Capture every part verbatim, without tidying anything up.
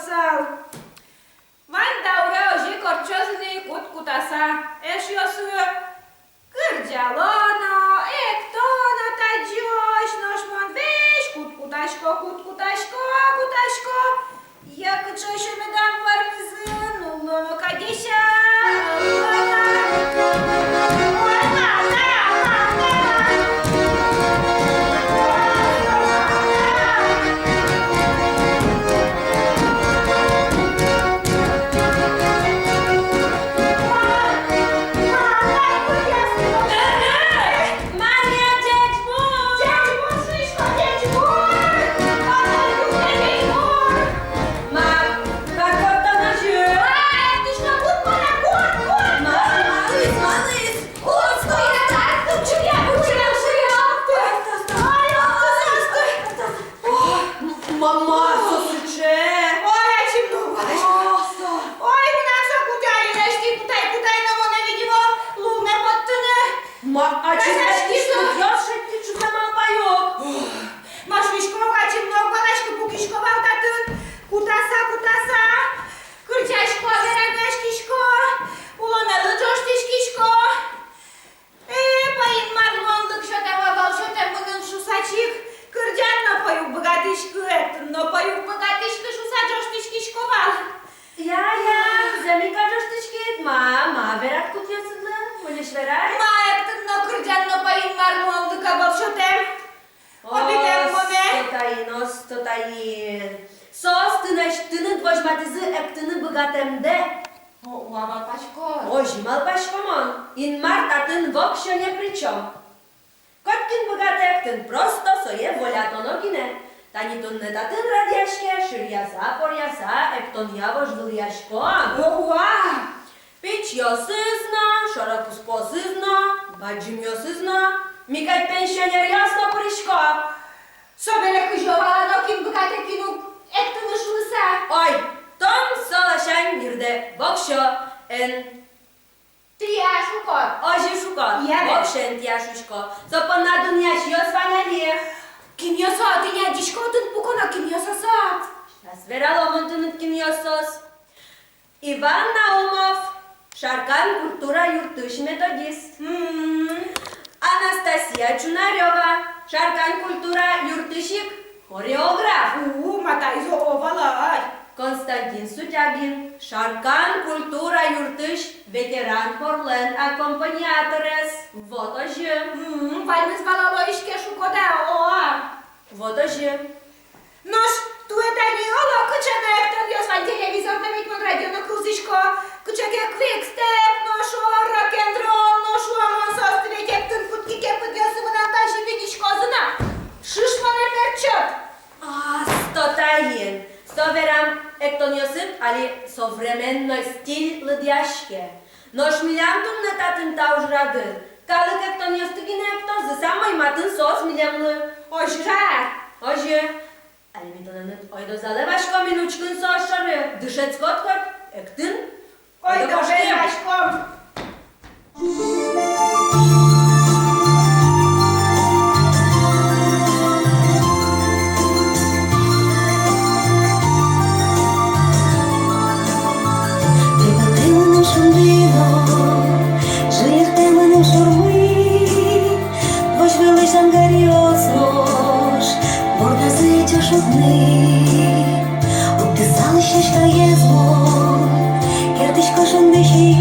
Сал. Вань дауре озьы ик ортчозы ни кут кутаса. Эшъёсы, кырӟало но, экто но тазьы озьы, нош мон весь кут кутасько, кут кутасько, кутасько. Йӧ, кыӵе ещё медам вормизы, нуллоно кадесь-а, нуллоно. Ой, мама, мама. Марья, ӟечбур! Ӟечбур, шуисько, ӟечбур! Ӟечбур! Ма, кар кортон озьы? А, эктӥсько, кут, кот, кот, кот! Ма, малысь, малысь! Кут, кот, кот, кут, чурья, кут, чурья, чурья! Ой, ой, ой, ой, ой, ой, ой. О, м-, мама, со сыӵе! Ой, ачим но уг валаськы. О, со. Ой, мынам со кутэ али, нырысь ик кутай, кутай но, монэ, видимо, лулме поттыны. Ма, ачим но кутъёс шедьтӥд шуса малпай ук. Ма, шуисько ук, ачим но уг валаськы, пукисько вал татын. Кутаса, кутаса. Кырӟасько, вераськисько. Улонэлы ӝожтӥськисько. Э, пе, Инмар, луонлык сётэм, ӧвӧл сётэм мыным шуса чик. Кырӟан но пе уг быгатӥськы, эктын но пе уг быгатӥськы шуса ӝожтӥськисько вал. Я, я, зэм ик-а ӝожтӥськид, ма, ма верад кутъёсыдлы, мынӥсь верай. Ма, эктын но, кырӟан но пе, Инмар, луонлык ӧвӧл сётэм. Обидэм монэ. Осто таин, осто таин. Соос тынэсьтыд возьматӥзы эктыны быгатэмдэ. О, уа, малпаськод? Озьы малпасько мон. Инмар татын воксё ни при чём. Котькин быгатэ эктыны, просто сое волятоно гинэ. Тани туннэ татын радъяське, шыръяса, поръяса, эктонъя вожвылъясько. О, уа! Пичиосыз но, шоро-куспоосыз но, бадӟымъёсыз но, ми кадь пенсионеръёс но пырисько. Собере кызьы вала но, кин быгатэ, кин уг эктыны шуыса? Ой, тон со ласянь йырдэ воксё эн тӥя шуко. Озьы шуко. Я ве. Воксё эн тӥя шуисько. Со понна дунъясьёс вань али. Кинъёс со, тӥни адӟисько, отын пуко но, кинъёс со. Сейчас верало мон тыныд, кинъёс соос. Иван Наумов, Шаркан культура юртысь методист. Мм. Анастасия Чунарёва, Шаркан культура юртысь ик хореограф. У, матайзо, о, валай. Константин Сутягин, Шаркан культура юртысь ветеран хорлэн аккомпаниаторез. Вот озьы. Мм, ваньмыз валало иське шуко да, о. Вот озьы. Нош туэ тани оло кыӵе но эктонъёс вань, телевизор но, ведь мон радио но кылзӥсько. Кыӵе ке квикстеп но шуо, рок-н-ролл но шуо, мон соосты ведь эктыны кутски ке, пыдъёсы мынам тазьы витиськозы на. Шиш монэ пертчод. А, осто таин. Со верам эктонъёсыд али современной стиль лыдъяське. Нош милям туннэ татын та ужрадын калык эктонъёсты гинэ эктозы, самой матын соос милемлы. Озьы-а? Озьы. Али ми тонэн ойдо залэ васьком ини, учкыны соос шоры. Дышетскод коть эктыны? Ойдо, ойдо, васьком. Тӥ потэ мыным шунды но, шыръяськытэ мыным шурмы. Возь вылысь ангаръёс нош бордазы ӧтё шудны. Уг дӥсялы сяськаез мон, керттӥсько шунды сиён.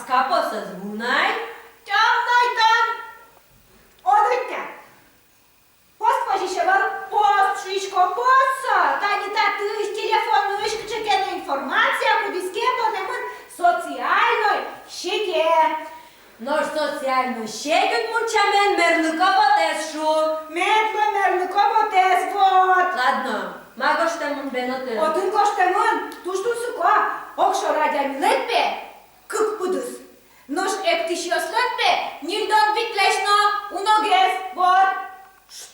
Капосэз вунай. Тямнайтан. Одӥг та. Пост возисе вал, пост шуисько, пост со. Тани татысь телефонысь кыӵе ке но информация кудӥз ке понэмын социальной сете. Нош социальной сеть удмурт сямен мерлыко вотэс, шу. Мерлыко, мерлыко вотэс, вот. Ладно, ма гожтэмын бен отын? Отын гожтэмын, туж тунсыко, огшоры адямилэн пе кык пыдыз. Нош эктӥсьёслэн пе ньыльдон витьлэсь но уногес, вот.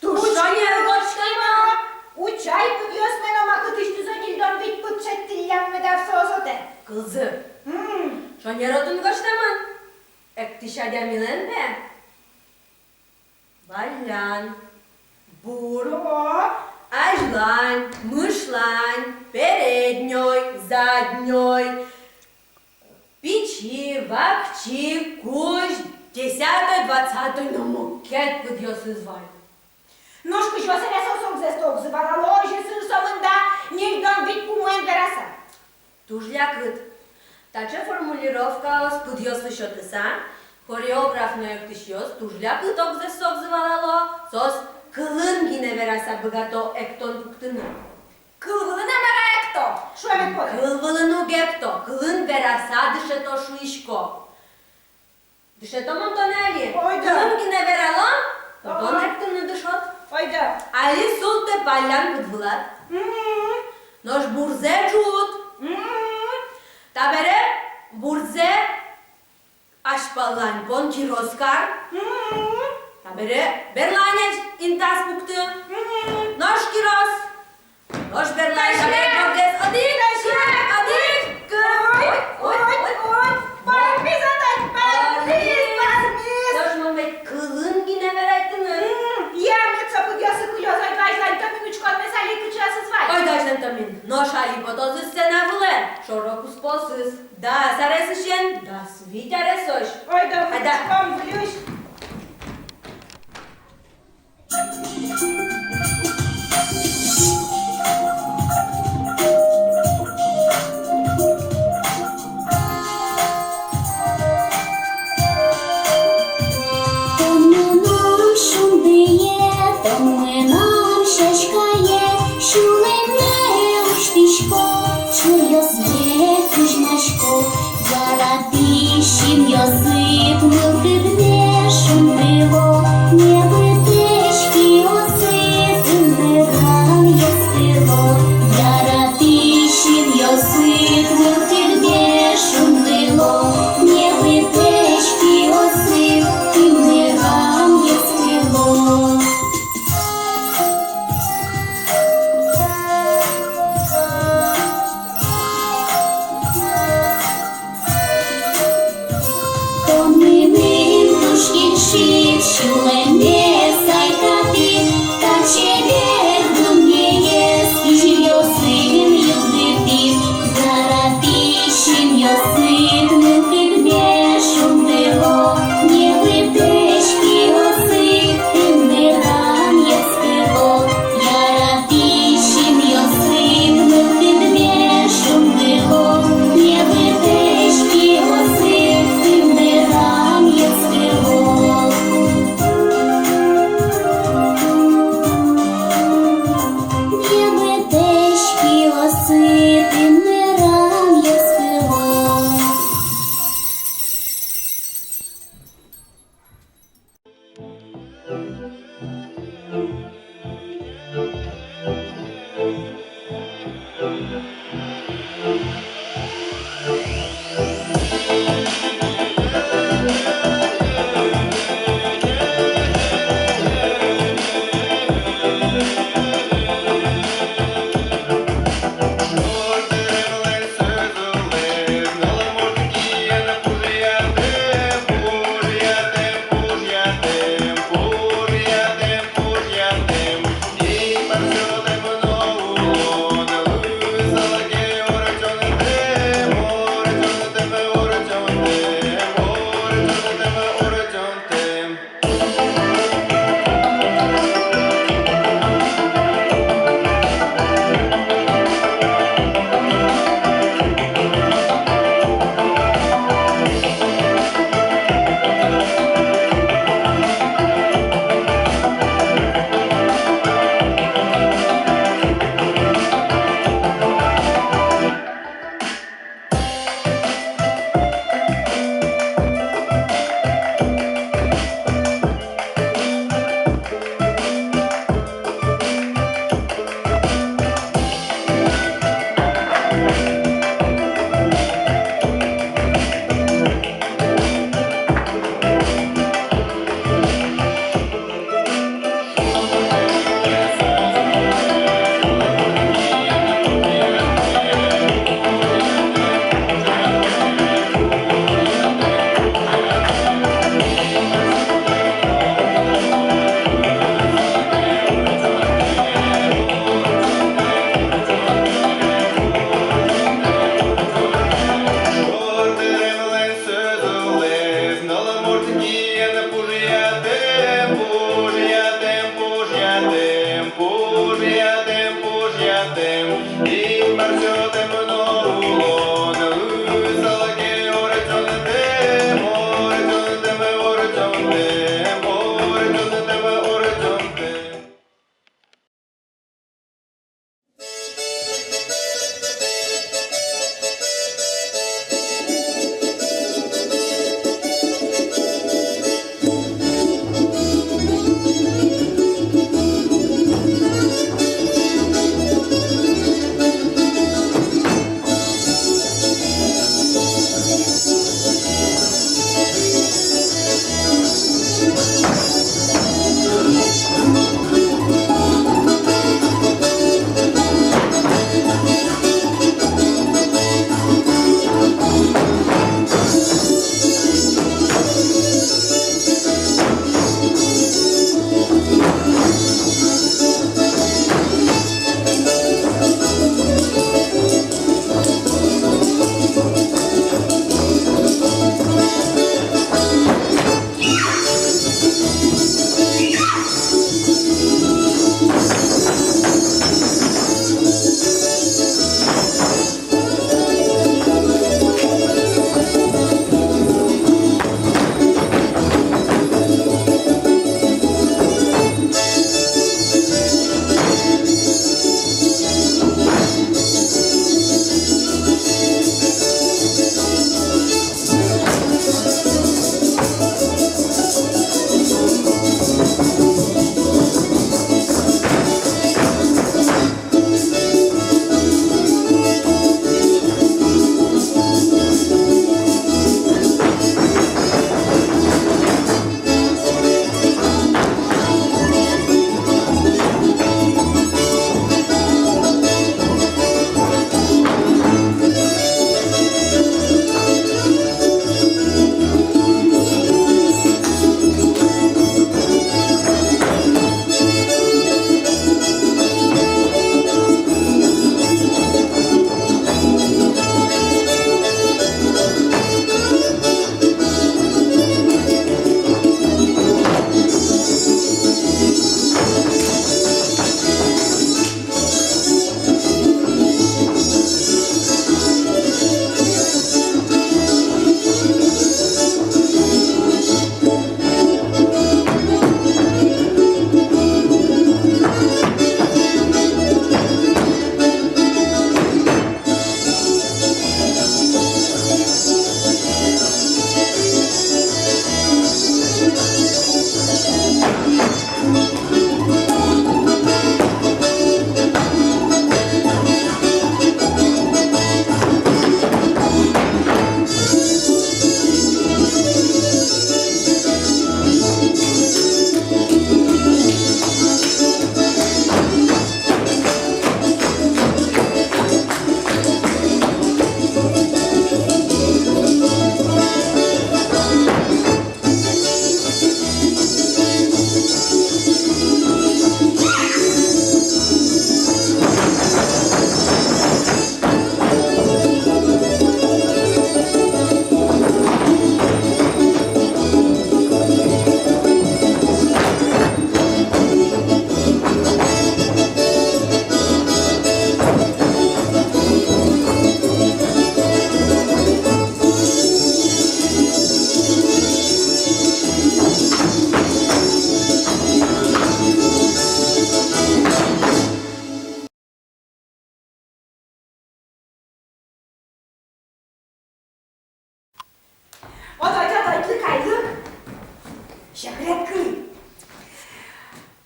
Туж шонер гожтэмын. Учай, пыдъёсме но ма кытысь тӥ со ньыльдон вить пыд шедьтӥллям меда, со сотэ. Кылзы. М. Шонер отын гожтэмын. Эктӥсь адямилэн пе валлян, бур, о, азьлань, мышлань, переднёй, заднёй, пичи, вакчи, кузь, десятой, двадцатой но мукет пыдъёсыз вань. Нош кызьы сэрен соос огзэс огзы валало, озьы сыӵе сомында ньыльдон вить пумоен вераса? Туж лякыт. Таӵе формулировкаос пыдъёслы сётыса, хореограф но эктӥсьёс туж лякыт огзэс огзы валало, соос кылын гинэ вераса быгато эктон пуктыны. Кыл вылын-а мар-а экто? Шуэме потэ. Кыл вылын уг экто, кылын вераса дышето шуисько. Дышетом мон тонэ али. Ойдо. Кылын гинэ вералом, тон эктыны дышод. Ойдо. Али султы паллян пыд вылад. Мгм. Нош бурзэ ӝут. Мгм. Табере бурзэ азьпаллань пон кирос кар. Мгм. Табере берлань интыяз пукты. Мгм. Нош кирос. Нош берлань, кыӵе? Табере бурзэ. Одӥг, одӥг, кык. Ой, ой, ой, ой. Паймиз, атать, паймиз, паймиз. Нош мон ведь кылын гинэ верай тыныд. М, я, мед со пыдъёсы кылёз. Ойдо азьланьтом ини, учком, мед али кыӵе асьсэос вань. Ойдо азьланьтом ини. Нош али потозы сцена вылэ шоро-куспоосыз. Дас аресысен дас вить аресозь. Ойдо, ойдо. Учком выльысь. Тон мынам шундые, тон мынам сяськае, сюлэмме усьтӥсько, шоръёсме кызьмасько. Яратӥсь синъёсыд мылкыдме шунды ло, небытэсь киосыд ымнырам ӧз пыло. Яратӥсь синъёсыд мылкыдме шунды ло, небытэсь киосыд ымнырам ӧз пыло. Тон мыным туж кельшид, сюлэмме сайкатӥд, таӵе дыр дуннеез кизилиосын югдытӥд. Яратӥсь синъёсыд мылкыдме шунды ло, небытэсь киосыд ымнырам ӧз пыло. Яратӥсь синъёсыд мылкыдме шунды ло, небытэсь киосыд ымнырам ӧз пыло.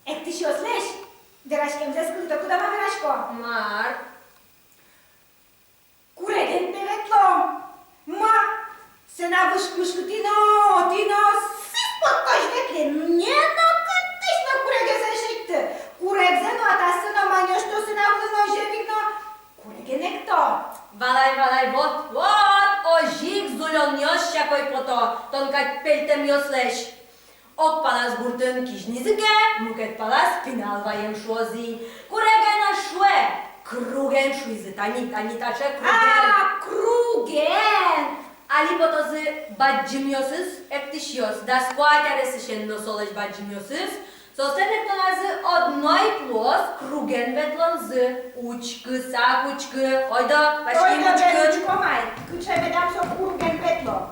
Эктӥсьёслэсь вераськемзэс кылӥд-а, кудама верасько? Мар? Куреген пе ветлом. Ма, сцена выж кышкыт ино, тӥни сӥ-, подкозь ветлэ, нокытысь но курегез эн шедьты. Курегзэ но, атассэ но, манёшто сцена вылын но, озьы ик но куреген экто. Валай, валай, вот, вот, озьы ик зулёнъёс сяко ик пото, тон кадь пельтэмъёслэсь. Ог палаз гуртын кизьнизы ке, мукет палаз пинал ваем шуозы. Куреген ӧз шуэ, круген шуизы. Тани, тани таӵе круген. А, круген! Али потозы бадӟымъёсыз, эктӥсьёс, дас куать аресысен но солэсь бадӟымъёсыз. Соослэн эктоназы одно ик луоз круген ветлонзы. Учкыса учкы, ойдо, васькы, ойдо, учкы. Бен, учком ай, кыӵе медам со круген ветло.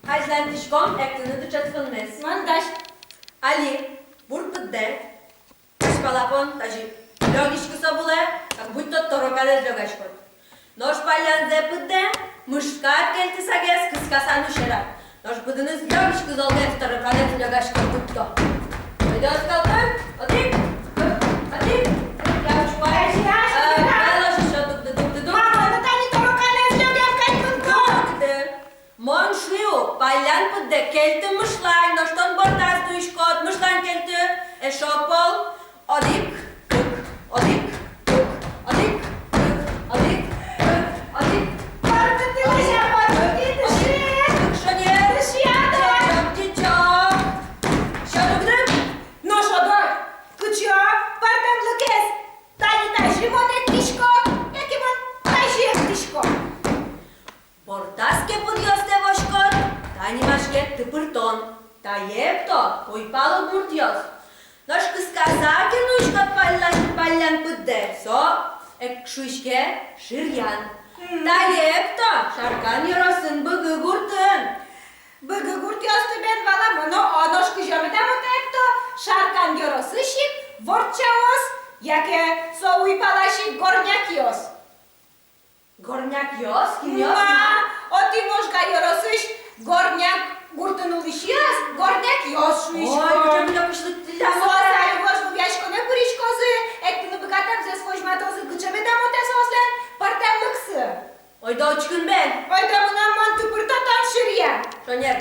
Азьлантӥськом эктыны дышетсконмес. Мон дась. Али бур пыддэ. Азьпалапон тазьы лёгиськы со вылэ, как будто тараканэз лёгаськод. Нош паллянзэ пыддэ, мышкад кельтӥське, кыскаса но сьӧрад. Нош пыдыныз лёгиськы золгес, тараканэз лёгаськод будто. Ойдо, оскалтэм, одӥг, кык, одӥг, кык, я, учкы ай. Ай, ай, ай. Э, ай, ай, ай, ещё дугды, дугды, дугды. Мама, ну тани тараканэз лёгъям кадь будто. Дугды. Мон шуи ук, паллян пыддэ, кельты мышлань, нош тон бордаз нуиськод, мышлань кельты, эшшо пол, одӥг, кык, одӥг, кык, одӥг, кык, одӥг, кык, одӥг. Пӧртэм лыке, пӧртэм лыке, дыши. Кык, шонер. Дыши, ада. Чок, чок, чок. Сьӧрык дыр. Нош одӥг, кыӵе пӧртэм лыкез. Тани тазьы мон эктӥсько, яке мон тазьы эктӥсько. Бордаз ке пыдъёстэ воськод, тани маке тыпыртон, тае экто уйпал удмуртъёс. Нош кыскаса ке нуиськод паллян, паллян пыддэ, со эк-, шуиське ширъян. Мгм. Тае экто Шаркан ёросын, Быгы гуртын. Быгы гуртъёсты бен валамон, но, а нош кызьы меда мон экто Шаркан ёросысь ик вордчаос, яке со уйпалась ик горнякъёс? Горнякъёс, кинъёс? Ма, отӥ Можга ёросысь Горняк гуртын улӥсьёс горнякъёс шуисько. Ой, кыӵе милемлы кышкыт тӥляд. Соос али вожвылъяськонэ пыриськозы, эктыны быгатэмзэс возьматозы, кыӵе меда мон соослэн пӧртэм лыксы. Ойдо учкы бен. Ойдо мынам, мон тыпырто тон ширъян. Шонер.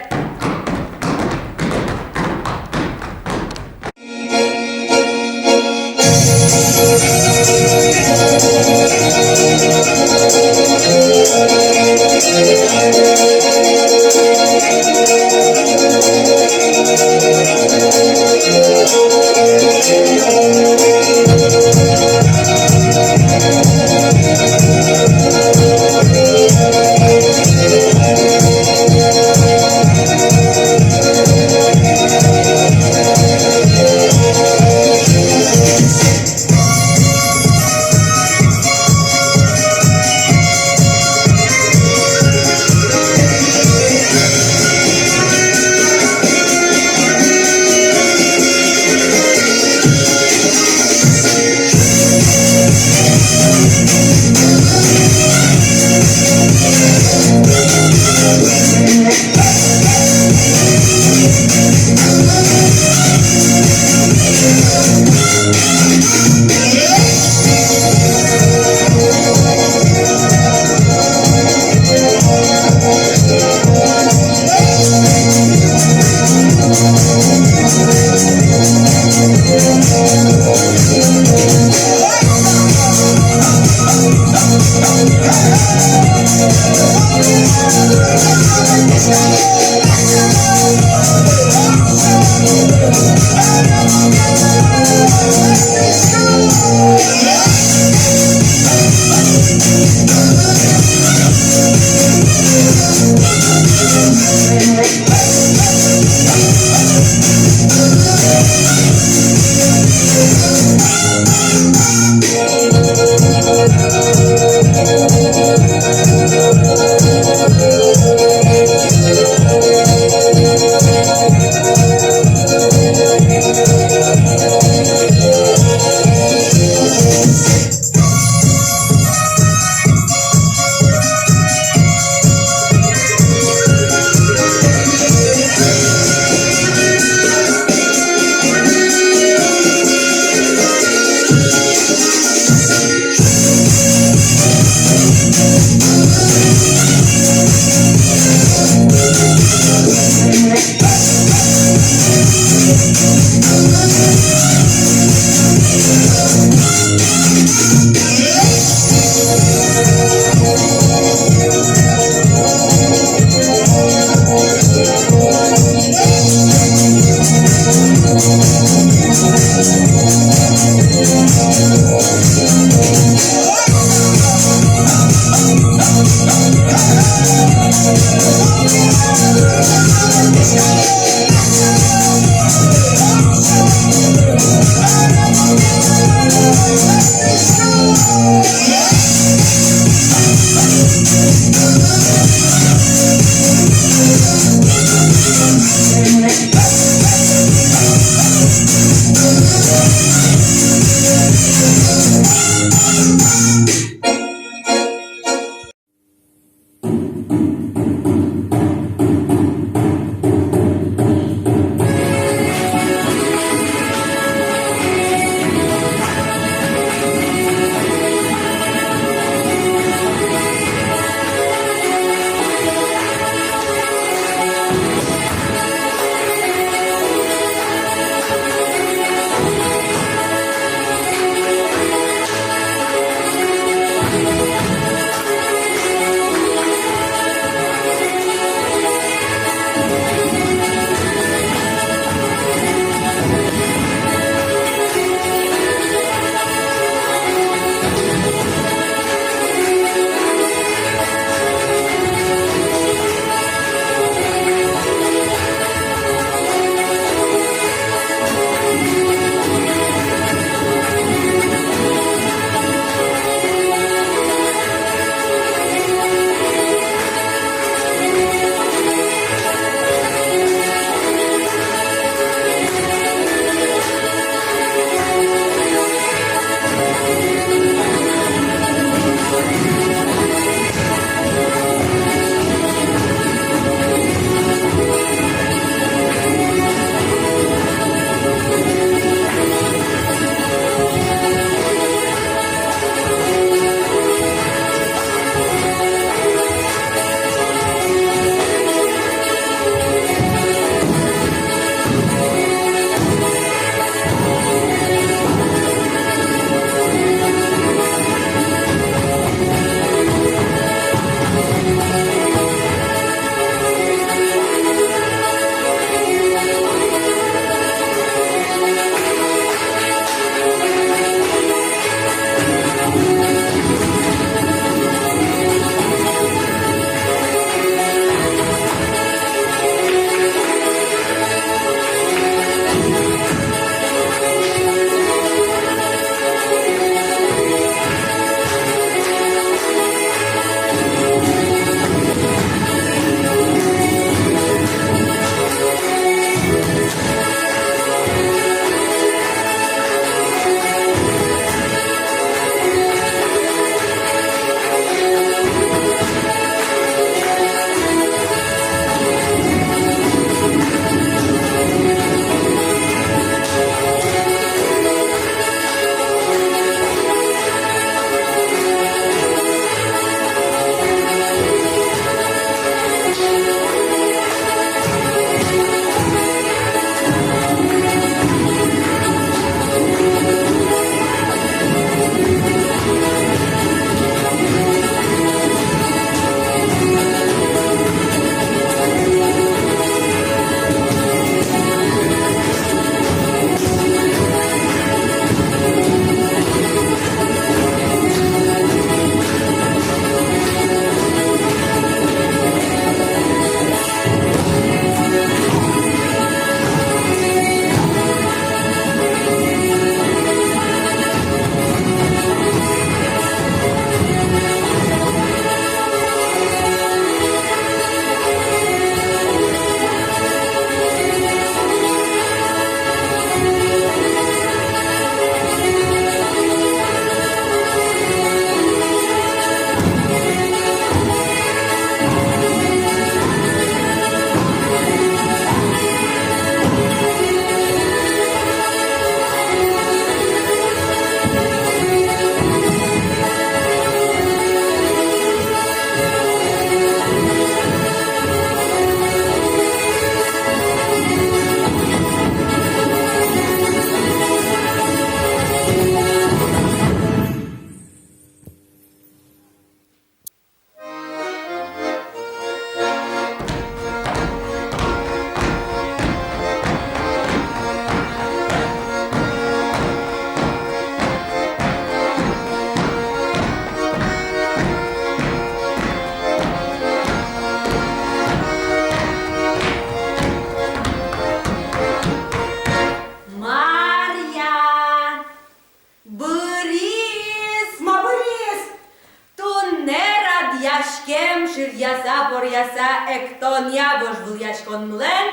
Эм, шыръяса-поръяса, эктонъя вожвылъяськонмылэн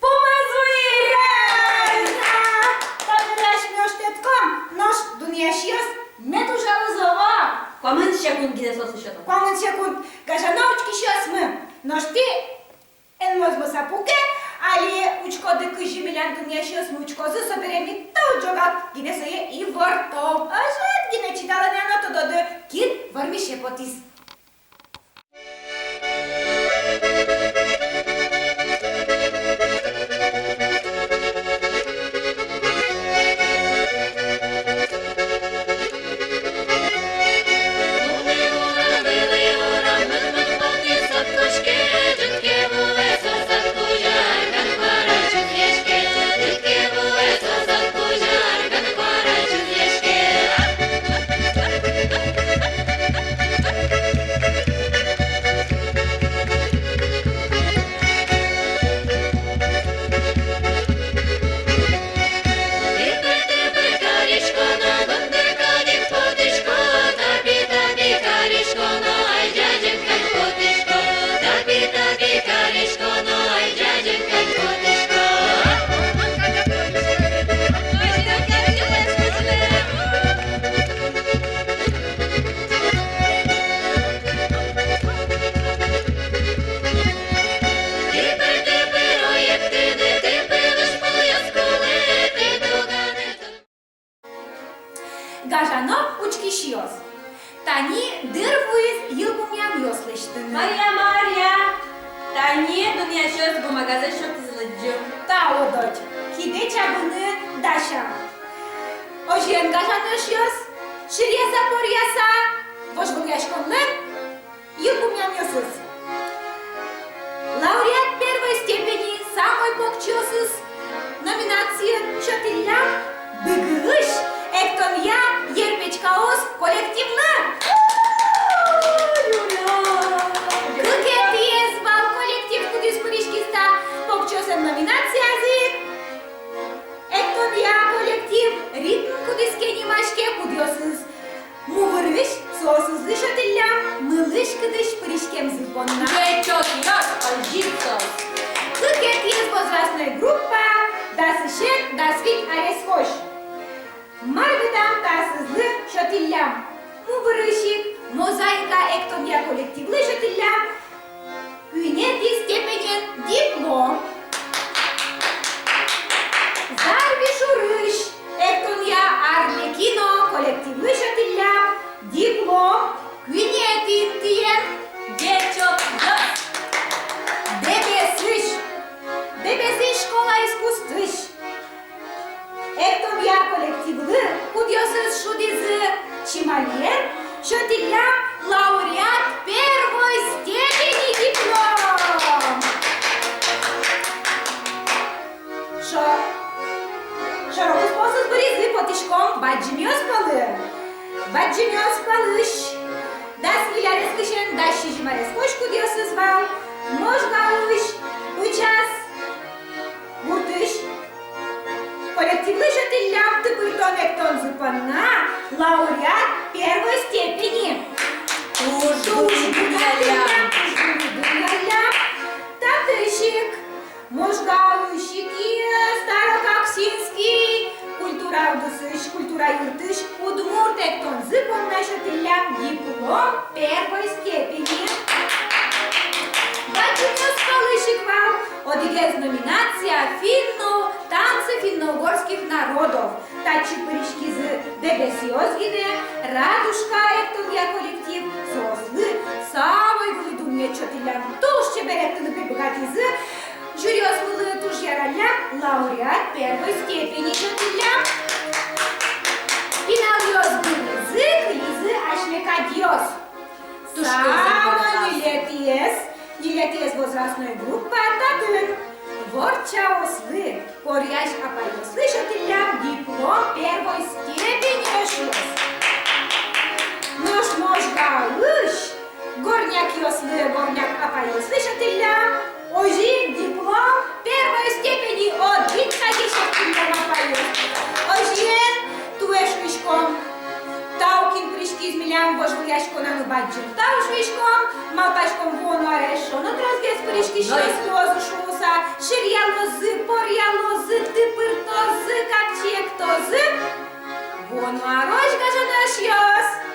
пумаз вуиз! Ура! Табере асьме ӧжыт эктом, нош дунъясьёс мед ужалозы, о! Куамын секунд гинэ соослы сётом. Куамын секунд. Гажано учкисьёсмы, нош тӥ эн мозмыса пуке, али учкоды, кызьы милям дунъясьёсмы учкозы, собере ми тау ӝогак гинэ сое ивортом. Ӧжыт гинэ чидалэ но, тододы, кин вормисе потӥз. Гажано учкисьёс, тани дыр вуиз йылпумъянъёс лэсьтыны. Марья, Марья, тани дунъясьёс бумагазэс сётӥзы, лыдӟы. Тау, дочь, кидэ чабыны дасям. Озьыен, гажано эшъёс, шыръяса-поръяса, вожвылъяськонлэн йылпумъянъёсыз. Лауреат первой степени, самой покчиосыз номинациын сётӥллям Быгыысь эктонъя «Ерпечкаос» коллективлы. Кыкетӥез вал коллектив, кудӥз пыриськиз та покчиослэн номинациязы. Эктонъя коллектив «Ритм», кудӥз ке нимаське, кудъёсыз Мувырысь, соосызлы сётӥллям мылысь-кыдысь пыриськемзы понна. Ӟечок, ёс, озьы ик соос. Кыкетӥез возрастной группа дасысен дас вить арескозь. Мар медам, таосызлы сётӥллям Мувырысь ик «Мозаика» эктонъя коллективлы сётӥллям куинетӥ степенен диплом. Зарви шурысь эктонъя «Арлекино» коллективлы сётӥллям диплом куинетӥ интыен. Ӟечок, ёс. Дэбесысь, Дэбесысь школа искусствысь эктонъя коллективлы, кудъёсыз шудӥзы чималиен, сётӥллям лауреат первой степени диплом. Шо-, шоро-куспоосыз быризы, потӥськом бадӟымъёс пӧлы. Бадӟымъёс пӧлысь дас ньыль арескысен дас сизьым арескозь, кудъёсыз вал Можгаысь Пычас гуртысь коллективлы сётӥллям тыпыртон эктонзы понна лауреат первой степени. Туж, туж буяллям, туж буяллям. Татысь ик Можгаысь ик Старокаксинский культура удысысь, культура юртысь удмурт эктонзы понна сётӥллям диплом первой степени. Бадӟымъёс пӧлысь ик вал одӥгез номинация «Финно-, танцы финно-угорских народов». Татчы пыриськизы дэбесъёс гинэ, «Радужка» эктонъя коллектив, соослы самой вылӥ дунъет сётӥллям, туж чебер эктыны пе быгатӥзы. Жюриосмылы туж яраллям, лауреат первой степени сётӥллям. Пиналъёс быризы, кылизы асьме кадьёс. Туж кылзэ. Самой ньылетӥез, ньылетӥез возрастной группа татын. Вордчаослы, коръясь апайёслы сётӥллям диплом первой степени, эшъёс. Нош Можгаысь горнякъёслы, горняк апайёслы сётӥллям озьы ик диплом первой степени, одӥг кадесь эктӥллям апайёс. Озьыен, туэ шуиськом тау, кин пыриськиз милям Вожвылъяськонамы бадӟым тау шуиськом, малпаськом, вуоно аре эшшо но тросгес пыриськисьёс луозы шуыса, ширъялозы, поръялозы, тыпыртозы, капчи эктозы. Вуоно арозь, гажано эшъёс!